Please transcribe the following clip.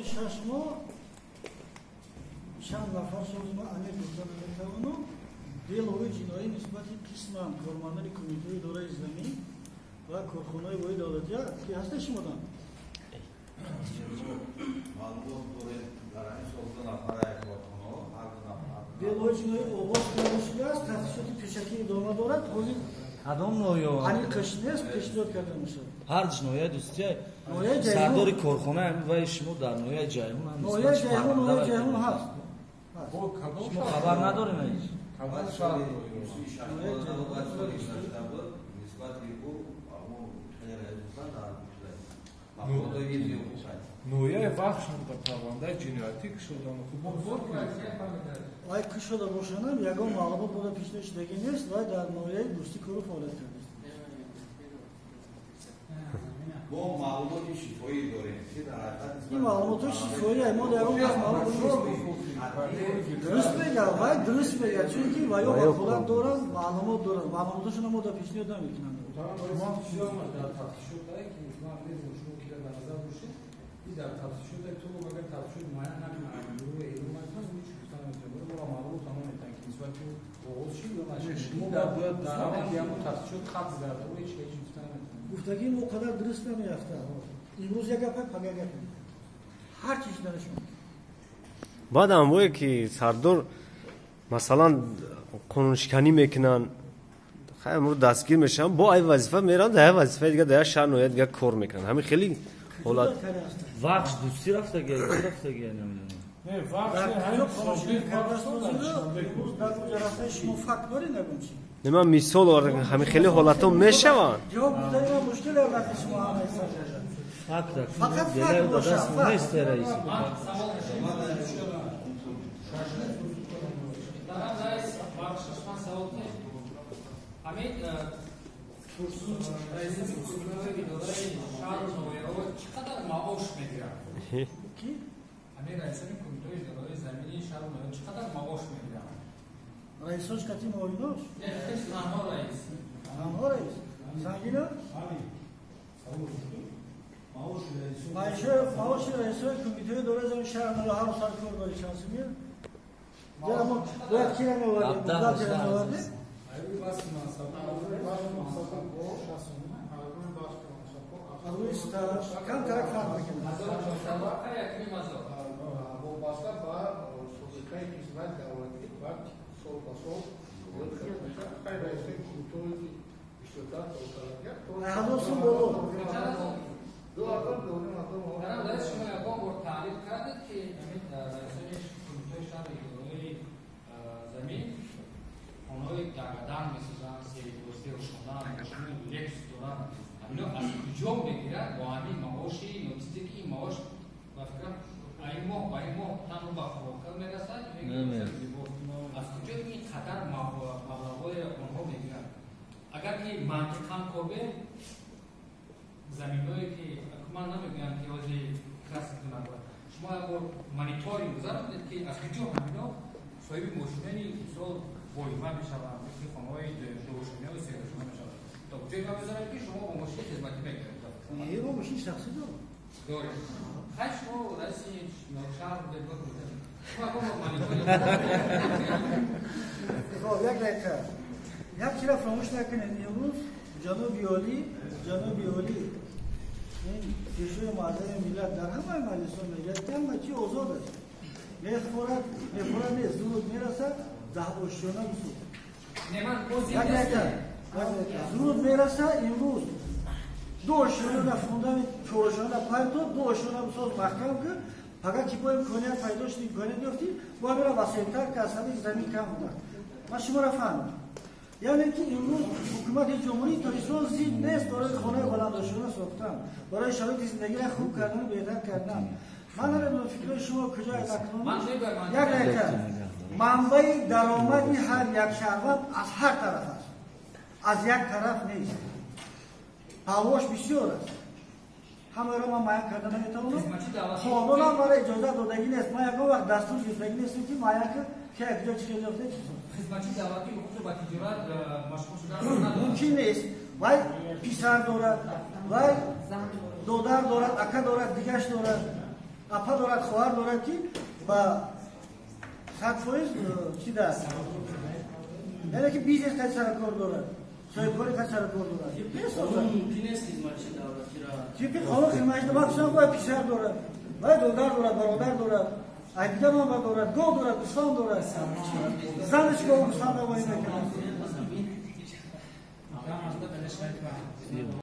Давоми 6 моҳ чанд нафар шуд, ман аниқ гуфта наметавонам. Делои ҷиноӣ нисбати қисман кормандони Кумитаи идораи замин ва корхонаи воҳиди давлатия ки ҳаста шумодан. Маълумот дорем, дар ҳамин сол ду нафара корхонаҳо, ҳар ду нафар. Делои ҷиноӣ оғоз карда шудааст, тафтишоти пешакӣ идома дорад ҳозир. Кадом ноҳия? Аниқаш нест, пешниҳод карда мешавад. Ҳар ноҳияи дӯстия. Ноҳияи Ҷайҳун. Сардори корхона вай шумо дар ноҳияи Ҷайҳун ҳам Ноҳияи Ҷайҳун, ноҳияи Ҷайҳун ҳаст. Шумо хабар надорем ҳеҷ. Баъд соли 26 моҳ, баъд соли гузашта буд, нисбати ӯ ҳамон хеле гуфтан дар мақомоти ҳифзи ҳуқуқ. Ноҳияи Вахш дар парвандаи ҷиноятӣ кушодану хуб. Вай кушода бошанам, ягон маълумот бода пешниҳод шудагӣ нест. Вай дар ноҳияи Дӯстӣ кору фаъолият кардааст. Мо маълумоти шифоӣ дорем, ки дар ҳақиқат Ин маълумотҳои шифоӣ, мо дар ягон вақт маълумот нест. Дуруст мегӯяд, вай дуруст мегӯяд, чунки ваё ваколат доранд, маълумот доранд, маълумоташонро мо дар пешниҳод намекунанд. Дар тафтишотае ки ман медонам, шумо кира дар назар доштед, и дар тафтишотае то агар тафтишот муайян накунанд, гурӯҳ эълон накунанд, ҳеҷ гуфта наметавонад. Моро маълумот наметавонанд, ки нисбати оғоз шид ё нашид. Шумо дар ҳамаи ҳамон тафтишот хат зада, ҳеҷ гуфта наметавонад. Гуфтагии мо қадар дуруст намерафта. Имрӯз як гапа, пага гап, ҳар чи шуданаш мумкин. Баъд анвое ки сардор, масалан, қонуншиканӣ мекунанд, хай, амрӯз дастгир мешаванд, бо ай вазифа мераванд дар як вазифаи дига, дар як шаҳр, ноҳияи дига кор мекунанд. Ҳамин хеле ҳолат. Вахш, Дӯстӣ рафтагия, рафтагия, намедонам. Не, Вахш. Дар куҷо қонуншиканӣ кардааст? Имрӯз дар куҷо рафтаи шумо факт доред ягон чи? Не, ман мисол овардам, ҳамин хеле ҳолатҳо мешаванд. Ҷавоб гуфтани ман мушкил аст, вақти шумо ҳамаи сар. Факт. Фақат факт бошад, факт. Нест, раис. Дарам раис, бахшиш, ман савол дорам. Ҳамин раиси кумитаи идораи шаҳру ноҳияҳо чӣ қадар маош мегиранд? Ки? Ҳамин раисони кумитаи идораи заминии шаҳру ноҳияҳо чӣ қадар маош мегиранд? Раисош кати муовинош? Не, танҳо раис. Танҳо раис сангина. Маоши раисои кумитаи идораи замини шаҳр ноҳия ҳар сар кор дори чанд сумия? Мо бояд кира меовардем, бухгалтера меовардем. Аз рӯи стаж камтарак фарқ мекунад. Вобаста ба собиқаи хизмати давлатӣ ва сол ба сол зиёд карда мешавад. Хай, раисои кумитаҳое ки бисёртар кор кардагият, 1000 сум боло. 2000, 2500. Дарам раис, шумо ягон бор таҳлил кардед, ки ҳамин раисони кумитаи шаҳри идораи замин хонаҳои дагадан месозанд, сеошона, мошини Лексус доранд, ҳамино аз куҷо мегиранд бо ҳамин маоши ночизе, ки ин маош, ба фикрам, ин моҳ ба ин моҳ танҳо ба хӯрока мерасад? Аз куҷо ин қадар маблағҳои онҳо мегиранд? Агар ки мантиқан кобем, заминҳое ки ман намегӯям, ки ҳозир кас набояд, шумо як бор мониторинг гузаронидед, ки аз куҷо ҳамино соҳиби мошинани, мисол, боима мешаванд, мисли хонаҳои дуошонаю сеошона мешаванд? То куҷое ман мезанам, ки шумо бо мошини хизматӣ мегиред? Не, бо мошини шахсӣ дорам. Доред. Хай, шумо раиси шаҳр будед, шумо ягон бор мониторинг? Хоб, як дақиқа, як чизро фаромӯш накунед. Имрӯз ҷаноби олӣ, ин Пешвои муаззами миллат, дар ҳамаи маҷлисҳо мегӯяд, ки ҳама чи озод аст. Мехӯрад, мехӯрад, не, зуд мерасад, 10 ошёна бисӯз. Як дақиқа, зуд мераса. Имрӯз ду ошёна фундамент, чорошёна пайто, ду ошёна бисоз, маҳкам кун. Фақат ки бо имконият пайдо шуд, имконият ёфтӣ, бо мера васеътар, ки аз ҳамин замин кам буда. Ман шуморо фаҳмидам, яъне ки имрӯз ҳукумати Ҷумҳурии Тоҷикистон зид нест барои хонаи баландошёна сохтан, барои шароити зиндагиро хуб кардану беҳтар кардан. Ман намедонам, фикрҳои шумо куҷо акнун. Як дақиқа, манбаи даромади ҳар як шаҳрванд аз ҳар тараф аст, аз як тараф нест. Паҳлӯш бисёр аст, ҳамаро ман муайян карда наметавонам. Қонунам мара иҷозат додагӣ нест, ман ягон вақт дастур гирифтагӣ нестам, ки муайян кар, ки куҷо чӣ хел ёфта, чӣ. Хизматчи давлатӣ ҳуқуқи ба тиҷорат машғул шудан? Мумкин нест. Вай писар дорад, вай додар дорад, ака дорад, дигаш дорад. Апа дорад, хоҳар дорад, ки ба 100% чи даст, яъне ки бизнес қад саракор дорад, соҳибкори қад саракор дорад. Тибқи қонун хизматчи махсусан бояд писар дорад, вай додар дорад, бародар дорад, айдида манба дорад, гов дорад, гӯсфанд дорад, занаш гов гӯсфанд равонӣ мекунад.